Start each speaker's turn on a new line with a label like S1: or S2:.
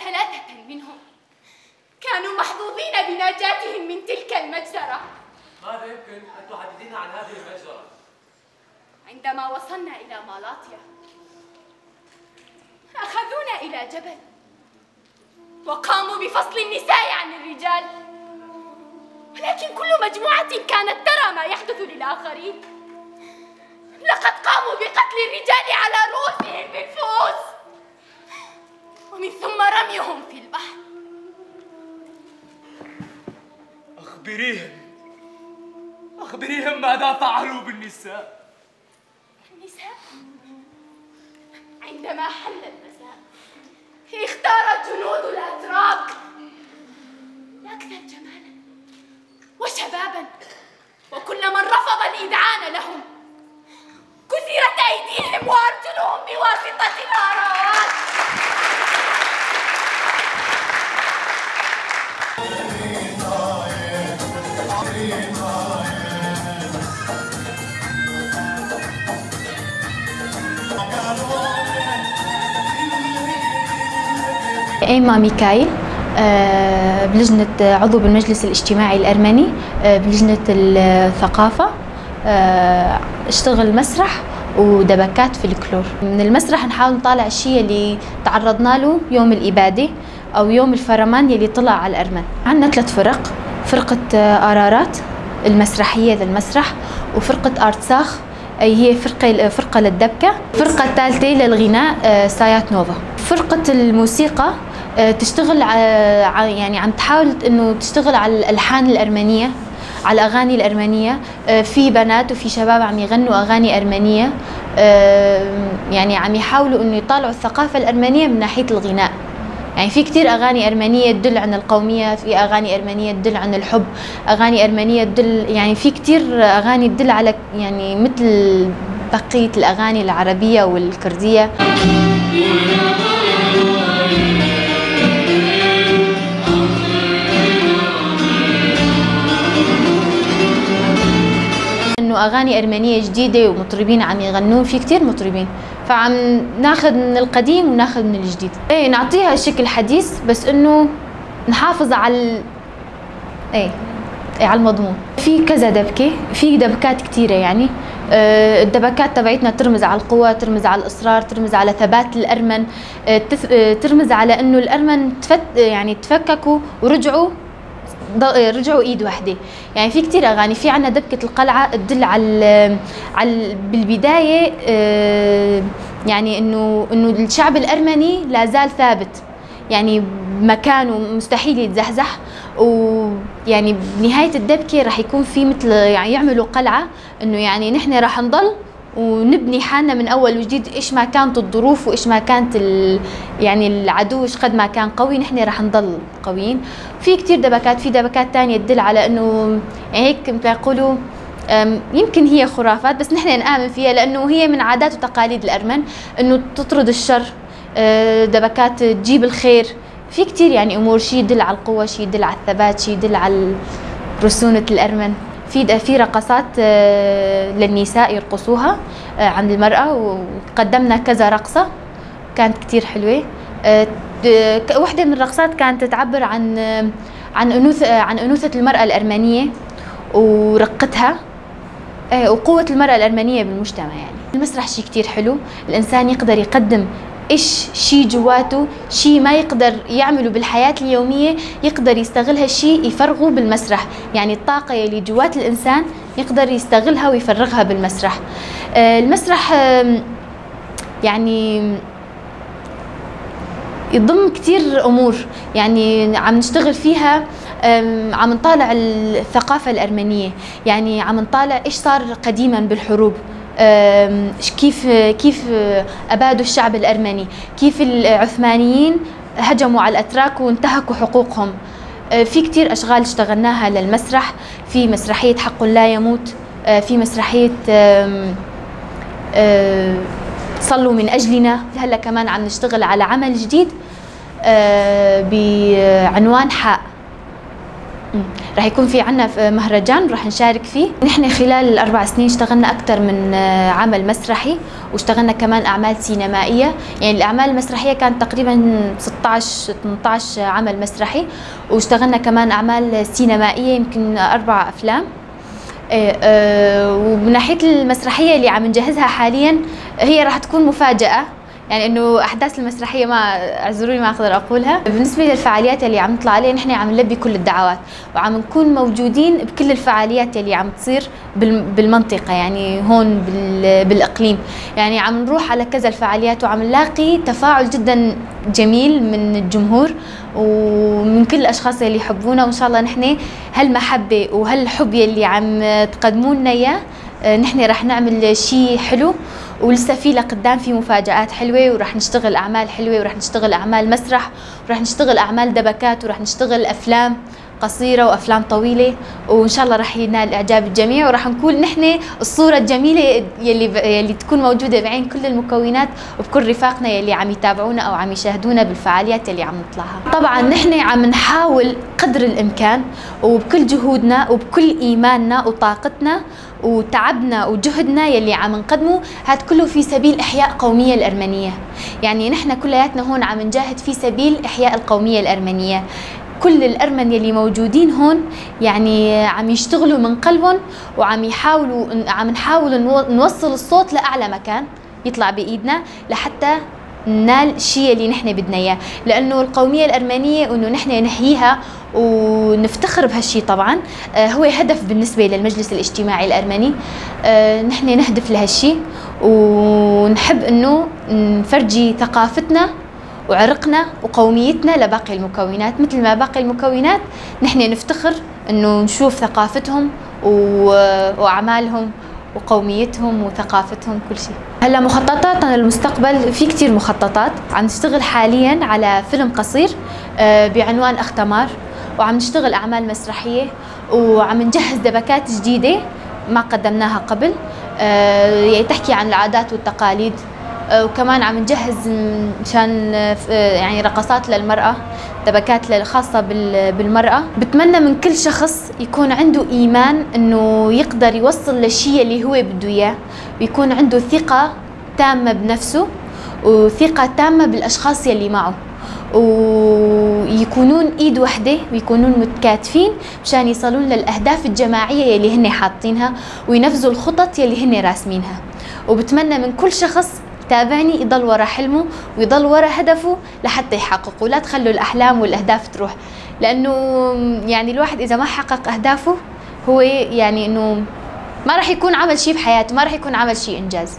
S1: ثلاثة منهم كانوا محظوظين بنجاتهم من تلك المجزرة.
S2: ماذا يمكن أن تحدثينا عن هذه المجزرة؟
S1: عندما وصلنا إلى مالاتيا أخذونا إلى جبل وقاموا بفصل النساء عن الرجال، ولكن كل مجموعة كانت ترى ما يحدث للآخرين. لقد قاموا بقتل الرجال على رؤوسهم بالفؤوس ومن ثم رميهم في البحر.
S2: أخبريهم، أخبريهم ماذا فعلوا بالنساء.
S1: النساء عندما حل المساء اختار الجنود الأتراك الأكثر جمالا وشبابا، وكل من رفض الإذعان لهم كسرت أيديهم وأرجلهم بواسطة الهراوات.
S3: إيما ميكايل، بلجنة عضو بالمجلس الاجتماعي الأرمني، بلجنة الثقافة، اشتغل مسرح ودبكات فلكلور. من المسرح نحاول نطالع الشيء اللي تعرضنا له يوم الإبادة أو يوم الفرمان اللي طلع على الأرمن. عندنا 3 فرق، فرقة أرارات المسرحية ذا المسرح، وفرقة أرتساخ أي هي فرقة للدبكة، الفرقة الثالثة للغناء سايات نوفا. فرقة الموسيقى تشتغل يعني عم تحاول انه تشتغل على الالحان الارمنيه، على الاغاني الارمنيه، في بنات وفي شباب عم يغنوا اغاني ارمنيه، يعني عم يحاولوا انه يطالعوا الثقافة الارمنيه من ناحية الغناء. يعني في كثير اغاني ارمنيه تدل عن القومية، في اغاني ارمنيه تدل عن الحب، اغاني ارمنيه تدل، يعني في كثير اغاني تدل على يعني مثل بقية الاغاني العربية والكرديه. انه اغاني ارمنيه جديدة ومطربين عم يغنون، في كثير مطربين، فعم ناخذ من القديم وناخذ من الجديد. ايه نعطيها شكل حديث بس انه نحافظ على ايه على المضمون. في كذا دبكه، في دبكات كثيرة يعني. الدبكات تبعتنا ترمز على القوة، ترمز على الإصرار، ترمز على ثبات الأرمن، ترمز على إنه الأرمن يعني تفككوا ورجعوا رجعوا ايد واحدة. يعني في كثير اغاني، في عندنا دبكه القلعة تدل على بالبداية، يعني انه الشعب الارمني لا زال ثابت، يعني مكانه مستحيل يتزحزح. ويعني بنهاية الدبكه راح يكون في مثل يعني يعملوا قلعه، انه يعني نحن راح نضل ونبني حالنا من اول وجديد، ايش ما كانت الظروف وايش ما كانت يعني العدو ايش قد ما كان قوي، نحن راح نضل قويين. في كثير دبكات، في دبكات ثانية تدل على انه يعني هيك مثل ما يقولوا، يمكن هي خرافات بس نحن نآمن فيها لانه هي من عادات وتقاليد الارمن، انه تطرد الشر، دبكات تجيب الخير. في كثير يعني امور، شيء يدل على القوة، شيء يدل على الثبات، شيء يدل على رسونه الارمن. في رقصات للنساء يرقصوها عند المرأة، وقدمنا كذا رقصة كانت كتير حلوة. واحدة من الرقصات كانت تعبر عن عن أنوثة المرأة الأرمنية ورقتها وقوة المرأة الأرمنية بالمجتمع. يعني المسرح شيء كتير حلو، الإنسان يقدر يقدم إيش شيء جواته، شيء ما يقدر يعمله بالحياة اليومية يقدر يستغل هالشيء يفرغه بالمسرح. يعني الطاقة اللي جوات الإنسان يقدر يستغلها ويفرغها بالمسرح. المسرح يعني يضم كثير أمور، يعني عم نشتغل فيها، عم نطالع الثقافة الأرمنية، يعني عم نطالع إيش صار قديما بالحروب، كيف أبادوا الشعب الأرمني، كيف العثمانيين هجموا على الأتراك وانتهكوا حقوقهم. في كتير أشغال اشتغلناها للمسرح، في مسرحية حق لا يموت، في مسرحية صلوا من أجلنا. هلأ كمان عم نشتغل على عمل جديد بعنوان حق. رح يكون في عنا مهرجان رح نشارك فيه. نحن خلال ال4 سنين اشتغلنا أكثر من عمل مسرحي، واشتغلنا كمان أعمال سينمائية. يعني الأعمال المسرحية كانت تقريبا 16 18 عمل مسرحي، واشتغلنا كمان أعمال سينمائية يمكن 4 أفلام. ومن ناحية المسرحية اللي عم نجهزها حاليا هي رح تكون مفاجأة، يعني انه احداث المسرحية ما اعذروني ما اقدر اقولها. بالنسبة للفعاليات اللي عم نطلع عليها، نحن عم نلبي كل الدعوات وعم نكون موجودين بكل الفعاليات اللي عم تصير بالمنطقة، يعني هون بالاقليم. يعني عم نروح على كذا الفعاليات وعم نلاقي تفاعل جدا جميل من الجمهور ومن كل الاشخاص اللي يحبونا، وان شاء الله نحن هالمحبه وهالحب يلي عم تقدموا لنا اياه نحن رح نعمل شيء حلو، ولسه في لقدام في مفاجآت حلوة، ورح نشتغل أعمال حلوة، ورح نشتغل أعمال مسرح، ورح نشتغل أعمال دبكات، ورح نشتغل أفلام قصيرة وأفلام طويلة، وإن شاء الله رح ينال إعجاب الجميع، ورح نكون نحن الصورة الجميلة يلي تكون موجودة بعين كل المكونات وبكل رفاقنا يلي عم يتابعونا أو عم يشاهدونا بالفعاليات يلي عم نطلعها. طبعا نحن عم نحاول قدر الإمكان وبكل جهودنا وبكل إيماننا وطاقتنا وتعبنا وجهدنا يلي عم نقدمه، هاد كله في سبيل إحياء قومية الأرمنية. يعني نحن كلياتنا هون عم نجاهد في سبيل إحياء القومية الأرمنية. كل الأرمن يلي موجودين هون يعني عم يشتغلوا من قلبهم، وعم يحاولوا، عم نحاول نوصل الصوت لأعلى مكان يطلع بإيدنا لحتى ننال الشيء اللي نحن بدنا إياه، لأنه القومية الأرمنية وإنه نحن نحييها ونفتخر بهالشيء طبعا هو هدف بالنسبة للمجلس الاجتماعي الأرمني. نحن نهدف لهالشيء ونحب إنه نفرجي ثقافتنا وعرقنا وقوميتنا لباقي المكونات، مثل ما باقي المكونات نحن نفتخر إنه نشوف ثقافتهم وأعمالهم وقوميتهم وثقافتهم كل شيء. هلا مخططاتنا للمستقبل في كثير مخططات، عم نشتغل حاليا على فيلم قصير بعنوان أختمار، وعم نشتغل أعمال مسرحية، وعم نجهز دبكات جديدة ما قدمناها قبل، يعني تحكي عن العادات والتقاليد، وكمان عم نجهز مشان يعني رقصات للمرأة، دبكات خاصة بالمرأة. بتمنى من كل شخص يكون عنده إيمان إنه يقدر يوصل للشيء اللي هو بده إياه، ويكون عنده ثقة تامة بنفسه وثقة تامة بالأشخاص يلي معه، ويكونون إيد وحدة ويكونون متكاتفين مشان يصلون للأهداف الجماعية يلي هن حاطينها وينفذوا الخطط يلي هن راسمينها. وبتمنى من كل شخص تابعني يضل ورا حلمه ويضل ورا هدفه لحتى يحققه، لا تخلوا الأحلام والأهداف تروح، لأنه يعني الواحد إذا ما حقق أهدافه هو يعني إنه ما راح يكون عمل شيء بحياته، ما راح يكون عمل شيء إنجاز.